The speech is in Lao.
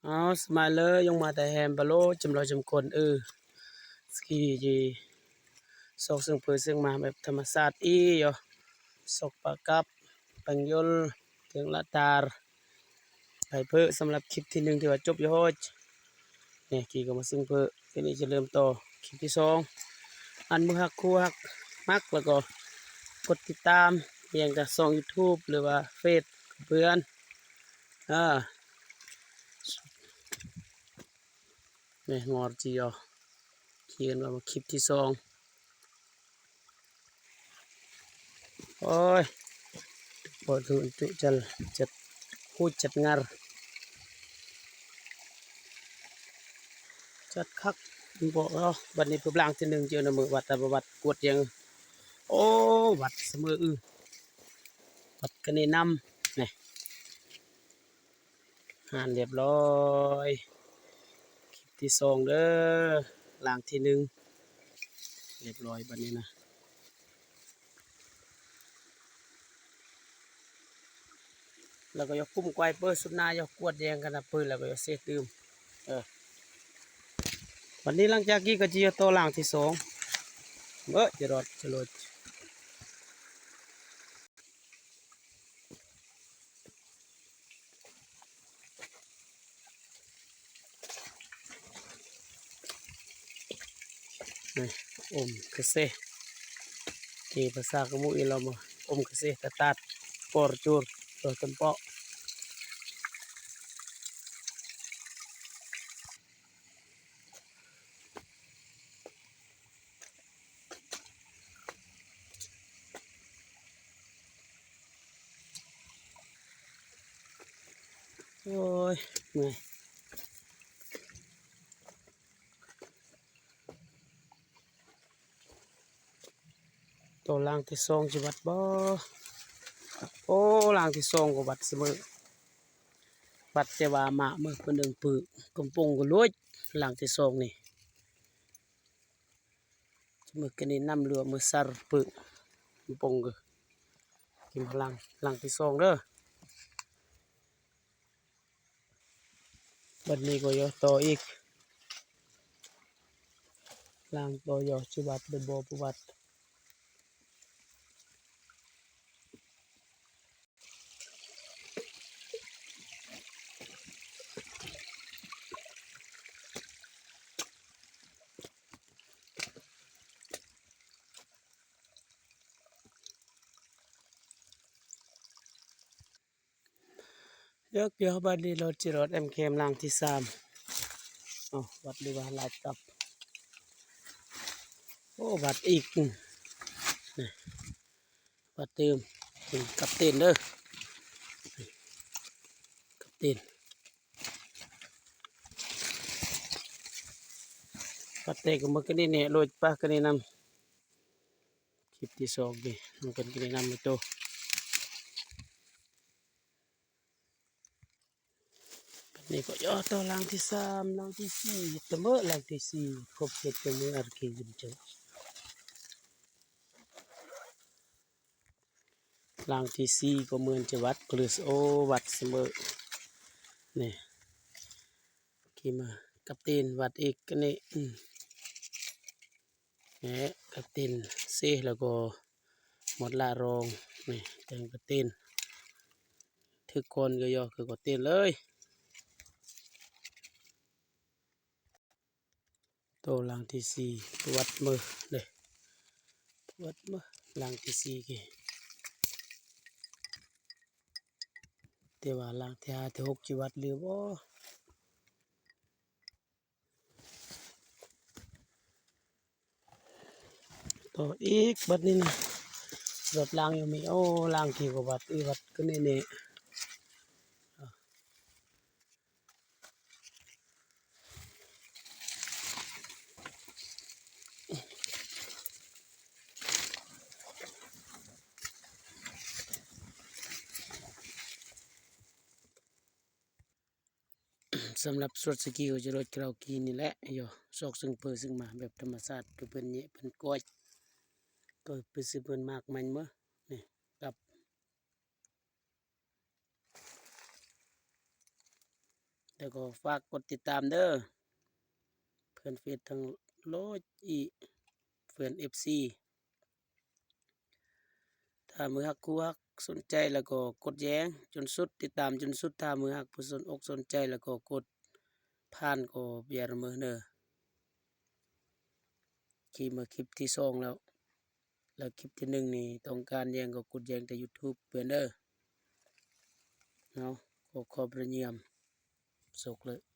ເອົາ ສະບາຍເລີຍ ຍົງມາແຕ່ແຮມບາໂລ ຈຳລອຍຈຳຄົນ ເອີ ສະກີຈີ ຊອກເຊິ່ງເພີເຊິ່ງມາແບບທຳມະຊາດອີ່ ຢໍ ຊອກປາກັບ ແປງຍົນ ເທິງລະຕາ ໄປເພີ ສຳລັບຄລິບທີໜຶ່ງ ຖືວ່າຈົບຢູ່ໂຫດ ນີ້ ກີກໍມາເຊິ່ງເພີ ທີນີ້ຈະເລີ່ມຕໍ່ຄລິບທີສອງ ອັນເບິ່ງຮັກຄູ່ຮັກມັກ ແລ້ວກໍກົດຕິດຕາມ ຫຍັງກະຊ່ອງຢູທູບ ຫຼືວ່າເຟສຂອງເພື່ອນ ເອີ ແມ່ງອດຈິເນາະ ຂຽນວ່າຄລິບທີສອງ ໂອ້ຍ ບໍ່ຖືກຈຸຈັນ ຈັດ ຮູ້ຈັດງັດ ຈັດຄັກ ບໍ່ເນາະ ບັດນີ້ປຶບ ຫຼັງທີໜຶ່ງ ເຈີນຳມື ວັດຕາບະວັດ ກວດຫຍັງ ໂອ້ ວັດສະເໝີ ວັດກະເນນຳ ນີ້ ຫານລຽບຮ້ອຍ ຄລິບທີສອງເດີ ຫຼັງທີໜຶ່ງ ລຽບຮ້ອຍບັດນີ້ນະ ແລ້ວກໍຢາກກຸ້ມໄກວເປີດສຸດໜ້າ ຢາກກວດແຍງກັນນະ ເປີດແລ້ວກໍຢາກເຊຕື່ມ ເອີ ບັດນີ້ຫຼັງຈາກກີ້ກໍຈະຕໍ່ຫຼັງທີສອງ ເອີ ຈະລອດ ຈະລອດ. ນີ້ ອົມກະເຊ ເກ ພາສາກະມຸອີ່ລອມ ອົມກະເຊ ຕາຕາດ ປອຣຈູນ ໂຕເຕັມເປາະ. ໂອ້ຍ ເມື່ອຍ. ໂຕຫຼັງທີສອງຊິວັດບໍ່? ໂອ້ ຫຼັງທີສອງກໍວັດສະເໝີ ວັດແຕ່ວ່າມາເມື່ອເພິ່ນເດີນປຶກຳປົງກໍລຸຍ ຫຼັງທີສອງນີ້ ສະເໝີກະນີ້ນຳເຫຼືອເມື່ອສັດປຶກຳປົງກໍກິນພະລັງ ຫຼັງທີສອງເດີ. ບັດນີ້ກໍຢາກຕໍ່ອີກ ລ້າງຕໍ່ ຢາກຊິວັດຫຼືບໍ່ ບໍ່ວັດ. ເດີ ດຽວບັດນີ້ເຮົາຊິລອດແອ້ມແຄມຫຼັງທີສາມ ເອົາ ວັດດີວ່າຫຼາຍກັບ ໂອ້ ວັດອີກ ນີ້ ວັດຕື່ມ ກັບຕີນເດີ ກັບຕີນ ວັດແຕ່ກໍໝົດກະນີ້ແນ່ ໂລດປະກະນີ້ນຳ ຄລິບທີສອງນີ້ ມັນເປັນກະນີ້ນຳໂຕ. ບັດນີ້ກໍຍໍຕໍ່ຫຼັງທີສາມ ຫຼັງທີສີ່ ຕະເມີະຫຼັງທີສີ່ ຄົບເຈັດ ຕະເມີະອາລະກີ ເຈັດ ຫຼັງທີສີ່ກໍເໝືອນຈະວັດ ໂອ ວັດສະເໝີ ນີ້ ກີມາກັບຕີນວັດອີກ ອັນນີ້ ອືມ. ແນະ ກະຕິນເຊ ແລ້ວກໍໝົດລະຣອງ ນີ້ ແຕ່ງກະຕິນ ຖືກຄົນກໍຢອກຄືກະຕິນເລີຍ ໂຕຫຼັງທີສີ່ ປວດມືເດ້ ປວດມື ຫຼັງທີສີ່ ແຕ່ວ່າຫຼັງທີຫ້າ ທີຫົກ ຊິວັດຫຼືບໍ່? ຕໍ່ອີກບັດນີ້ນະ ແບບລ້າງຢູ່ມີ ໂອ້ ລ້າງກີ່ກວ່າວັດ ອີ ວັດກໍແນ່ໆ. ສຳລັບສວນສະກີ ກໍຈະລົດຄາວກີ່ນີ້ແຫຼະ ເນາະ ຊອກເຊິ່ງເພີເຊິ່ງມາແບບທຳມະຊາດ ຄືເພິ່ນແຍະເພິ່ນກ້ອຍ ກໍເພິ່ນຊິເພິ່ນໝາກມັນເມີ ນີ້ ກັບ ເ ແລ້ວກໍຝາກກົດຕິດຕາມເດີ້ ເພື່ອນເຟສທັງຮ້ອຍອີ ເພື່ອນເອັຟຊີ ຖ້າມືຮັກຄູ່ຮັກສົນໃຈແລ້ວກໍກົດແຢງຈົນສຸດ ຕິດຕາມຈົນສຸດ ຖ້າມືຮັກຜູ້ສົນອົກສົນໃຈແລ້ວກໍກົດຜ່ານກໍຢ່າລະເມີເດີ້. ຄລິບມາຄລິບທີສອງແລ້ວ ແລ້ວຄລິບທີໜຶ່ງນີ້ຕ້ອງການແຢງກໍກົດແຢງແຕ່ຢູທູບເພື່ອນເດີ້ເນາະ. ຂໍຂອບພະຍາຍາມສຸກເລີຍ.